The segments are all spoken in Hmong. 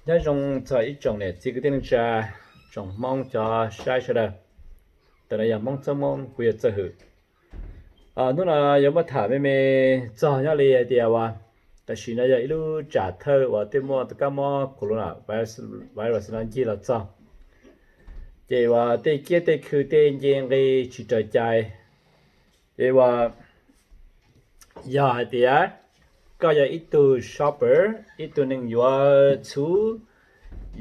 Nyob zoo txog ib tsoom niam txiv kwv tij neej tsa, tsoom Hmoob cov saib sawv daws. Ntawm no yog Hmoob Txawj Hmoob, kuv yog Txawj Hwm. Hnub no yuav muab tham me me txog nyob li hais tias uas tam sim no yog ib lub tsam thawj uas tej muaj kab mob corona virus no ncig los txog, ces uas tej kiab tej khw tej nce nqi tsis raws cai. Ces uas yog hais tias koj yog ib tug shopper, ib tug neeg yuav txhuv,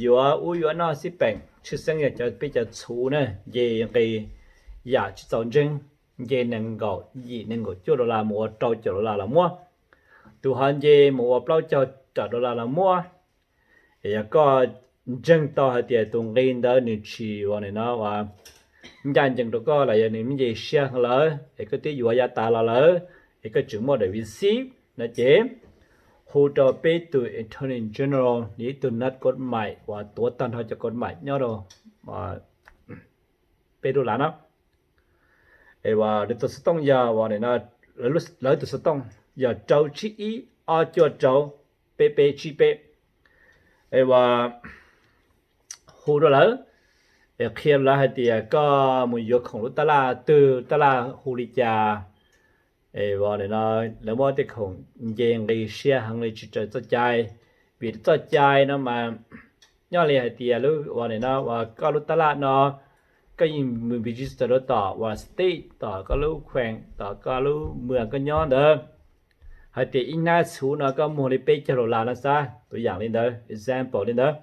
yuav ub yuav no xib peem, tshwj xeeb yog cov peb cov txhuv na, nce nqi yam tsis txaus ntseeg, nce nees nkaum yim nees nkaum cuaj dollar mus ua rau caum dollar los muab, tus ho nce mus ua plaub caug dollar los muab. Es yog koj ntseeg tau hais tias tus nqi ntawd nws tsis ua li no uas ncaj ncees rau koj los yog nws me nce siab heev lawm es koj twb yuav yav tas los lawm, es koj tseem muaj daim receipt no ces hu rau peb tus Attorney General, nws ib tug nab kod maim uas tuav tag nrho cov kod maim nyob rau peb lub lav no. Es uas nws tus xov tooj yog uas nim no lawv tus xov tooj yog rau tsib ib ob cuaj rau peb peb tsib peb. Es uas hu rau lawv, es qhia lawv hais tias koj mus yuav khoom lub tab laj twg, tab laj hu li cas. Es uas nim no lawv muab tej khoom nce nqi siab heev li tsis raws txoj cai, vim txoj cai no mas nyob li hais tias lub uas nim no uas koj lub tab laj no koj yeej mus register rau tom uas state, tom koj lub kheem, tom koj lub mwam koj nyob ntawd, hais tias ib hnab txhuv no koj muag li peb caug dollar no xav, tus yam li ntawd, example li ntawd.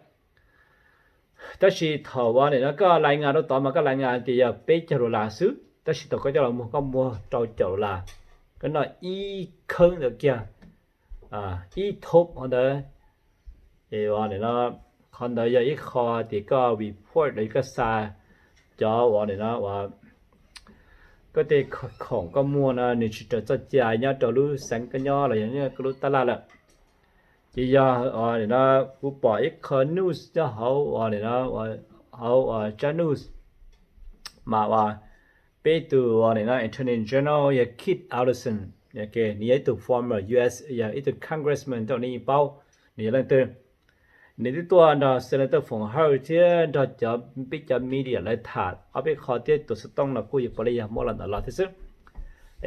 Tab sis thaum uas nim no koj lais ngas rau tod mas koj lais ngas tias yog peb caug dollar xwb, tab sis thaum koj coj los muag koj muag rau caum dollar, koj noj ib kheeb ntawd kiag, ib thoob qhov ntawd. Es uas nim no qhov ntawd yog ib qho tias koj report los yog koj xa cov uas nim no uas koj tej khoom koj muag no nws tsis raws txoj cai nyob rau lub xeev koj nyob los yog koj lub tab laj lawm. Ces yog nim no kuv pom ib qho news nyob hauv uas nim no hauv tsab news mas uas peb tus uas nim no Attorney General yog Keith Ellison, nws yog ib tug former U S, yog ib tug congressman, tau nej yeej paub, nws yog leej twg. Nws twb tuaj nrog Senator Foom Hawj thiab nrog cov peb cov media lawv tham ob peb qho thiab tus xov tooj no kuj yog puav leej yog muab los ntawm los thiab xwb.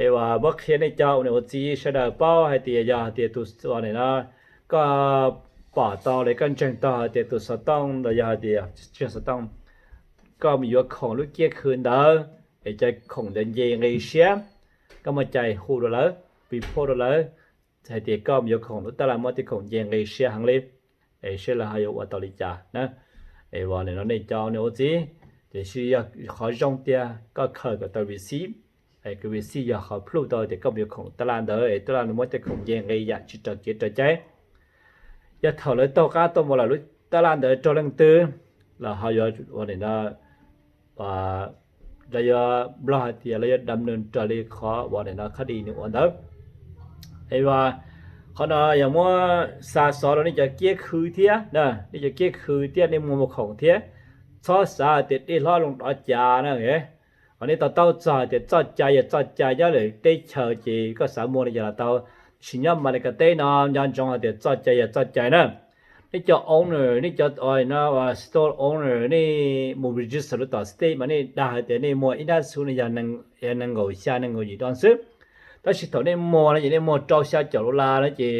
Es uas muab qhia nej cov ua niam ua txiv sawv daws paub hais tias yog hais tias tus uas nim no koj pom tau li koj ntseeg tau hais tias tus xov tooj ntawd yog hais tias tsis yog xov tooj, koj mus yuav khoom lub kiab khw ntawd es cov khoom ntawd nce nqi siab, koj muaj cai hu rau lawv, report rau lawv hais tias koj mus yuav khoom lub tab laj muab tej khoom nce nqi siab heev li, es seb lawv ho yuav ua tau li cas na. Es uas nim no nej cov ua niam ua txiv, tiam sis yog qhov zoo tiag koj khaws kom tau receipt, receipt yog qhov proof tau tias koj mus yuav khoom tab laj ntawd es tab laj nws muab tej khoom nce nqi yam tsis raws kev raws cai. Yog thaum lawv taug qab tuaj mus lawm lub tab laj ntawd raug leej twg los ho yuav ua nim no lawv yuav nplog hais tias lawv yuav dam nws raws li qhov uas nim no khab di nws ua ntawd. Es uas qhov no yog muab xa xov rau nej cov kiab khw thiab, nej cov kiab khw thiab nej muag muag khoom thiab, txhob xav hais tias dej hlob loo dov cav na. Os, nej to taub txog hais tias txoj cai yog txoj cai nyob lawm teb chaws ces koj xav muag li cas los tau. Sim nyob Amelikas teb no nco ntsoov hais tias txoj cai yog txoj cai na. Nej cov owner, nej cov no store owner, nej mus register rau tom state mas nej dag hais tias nej muag ib hnab txhuv no yog nees nkaum xya nees nkaum yim dollar xwb. Tab sis thaum nej muag no ces nej muag rau xya caum dollar no ces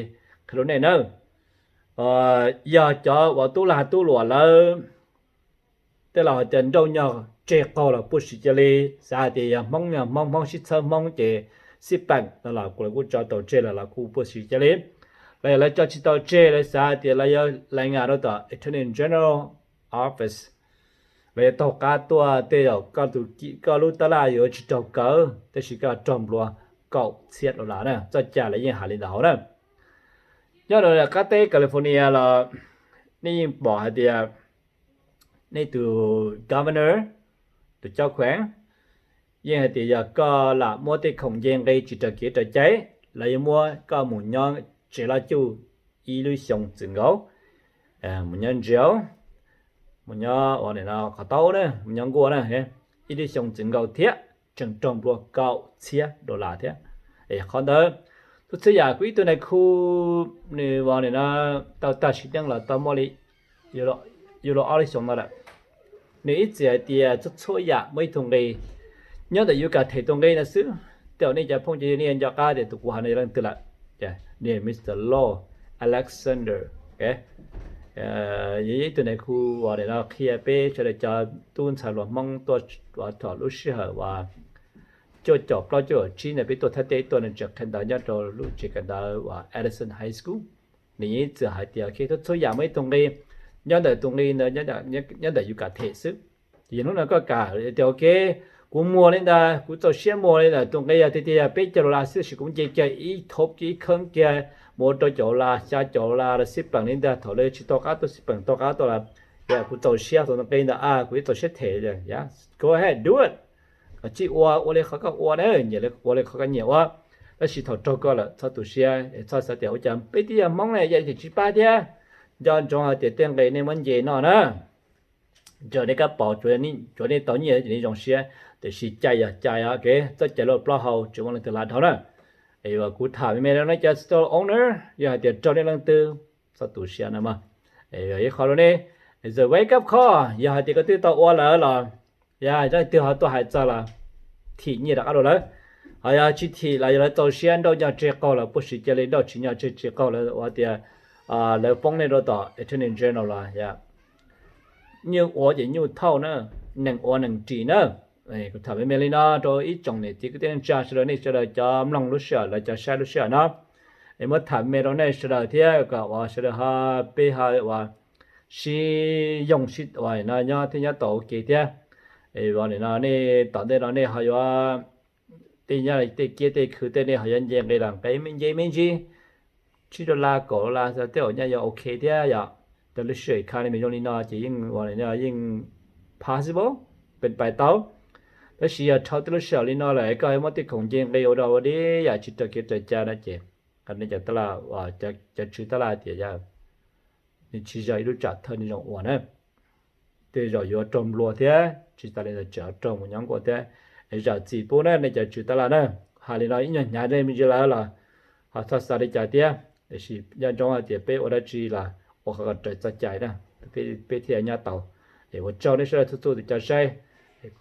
qhia rau nej na, yog cov uas tub lag tub luam lawv tej laus hais tias nrauj nyog tseg qaug los puaj sim cia li. Xav hais tias yog Hmoob, yog Hmoob, Hmoob sib txhawb Hmoob ces sib peem no los kuv kuj tso tau tseg los los kuj puaj sim cia li. Los yog lawv tso tsis tau tseg, lawv xav hais tias lawv yuav lais ngas rau tom Attorney General Office, lawv yuav taug qab tuaj tej zaum koj lub tab laj yuav tsis raug kaw, tab sis koj raug nplua kaum txhiab dollar na. Txoj cai lawv yeej hais li ntawd hauv na. Nyob rau qab teb California los nej yeej pom hais tias nej tus governor, tus coj kheev, yeej hais tias yog koj lam muab tej khoom nce nqi tsis raws kev raws cai, lawv yuav muab koj mus nyob tsev loj cuj ib lub xyoo txwm nkaus, mus nyob jail, mus nyob ua qhov taub na, mus nyob nkuaj na, ib lub xyoo txwm nkaus thiab tseem raug nplua kaum txhiab dollar thiab. Es qhov ntawd, Ua txhua yam kuv ib tug nais khu, nws ua li no, tau tag sim neej los tau muaj li, yuav luag ob lub xyoo no lawm. Nws ib txwm hais tias txhua txhua yam muaj ib tug nqi, nyob ntawm yus kam them tus nqi no xwb. Tej zaum nej cov phooj ywg nej nco qab tias tus kuv hais no yog leej twg lawm. Nws Mr. Law Alexander. Yog ib tug nais khu uas no qhia peb sawv daws cov tub ntxhais hluas Hmoob tuaj, uas thaum lub sij hawm uas cuaj caum plaub cuaj caum tsib ntawd peb tuaj Thaib teb tuaj, nws tseem qhia ntawv nyob rau lub tsev kawm ntawv uas Addison High School. Nws yeej ib txwm hais tias, ok, txhua txhua yam muaj ib tug nqi, nyob ntawm tus nqi ntawd, nyob ntawm yus kam them xwb. Ces yog hnub no koj kam tias, ok, kuv muag li ntawd, kuv txaus siab muag li ntawm tus nqi yog tiag tiag yog peb caug dollar xwb, tab sis kuv nce kiag ib thoob ib kheeb kiag mus ua rau caum dollar, xya caum dollar los xij peem li ntawd, thaum lawv tsis tau qab tuaj xij peem tau qab tuaj los, yog kuv txaus siab tus nqi ntawd, kuv yeej txaus siab them. Go ahead, do it. Koj cia li ua, ua li qhov koj ua na, nyiam ua li qhov koj nyiam ua. Tab sis thaum raug koj lawm txhob tu siab, txhob xav tias ua cas peb twb yog Hmoob ne yog tsis pab thiab. Nco ntsoov hais tias tej nqi nej muab nce noj na, txawm nej kab paus, tsuav nej tau nyiaj ces nej zoo siab, tiam sis cai yog cai, ok, txoj cai luaj plaub hau tsis muaj leej twg lav dhau na. Es kuv tham me me rau nej cov store owner, yog hais tias raug nej leej twg, txhob tu siab na mog. Yog ib qho rau nej, the wake up call, yog hais tias koj twb tau ua lawm los, yog leej twg ho tuaj hais txog los, thim nyiaj rov qab rau lawv. Ho yog tsis thim los yog lawv txaus siab nrauj nyo tseg qaug los puag siv cia li nrauj tsis nyo tseg tsis qaug lawv ua tias lawv foob nej rau tom Attorney General los, nyuj ua ces nyuj thauj na, nees ua nees ris na. Kuv tham me me li no rau ib tsoom niam txiv kwv tij neej tsa sawv daws, nej sawv daws cov mloog lub sij hawm, lawv cov saib lub sij hawm no, es muab tham me rau nej sawv daws thiab kom uas sawv daws ho, peb ho uas sib yoog sib ua no nyob thiab nyob tau ua ke thiab. Es no nej tom ntej no nej ho yuav, tej nyob tej kiab tej khw tej nej ho yuav nce nqi los nqe me nce me ntsis, tsib dollar kaum dollar tej zaum nyaj yuav ok thiab yom. Rau lub sij hawm economy zoo li no ces yeej ua yeej possible, pais tau. Tab sis yog dhau tej lub sij hawm li no lawm koj muab tej khoom nce nqi ua rau ua dib yam tsis raws kev raws cai no ces, nej cov tab laj, cov tswv tab laj tias yog nws tsis yog ib lub tsam thawj nej zoo ua na. Tej zaum yuav raug nplua thiab tsis tas li ntawd tseem raug mus nyob nkuaj thiab. Es zam txim pub na nej cov tswv tab laj na. Hais li no ib nyuag hnyav me ntsis lawm los ho txhob xav li cas thiab, tiam sis nco ntsoov hais tias peb ua dab tsi los ua qhov kom raws txoj cai na, peb thiaj nyob tau. Es ua tsaug nej sawv daws txhua txhua tus cov saib,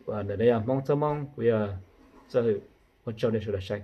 ntawm no yog Hmoob txhob Hmoob, kuv yog Txawj Hwm, ua tsaug nej sawv daws saib.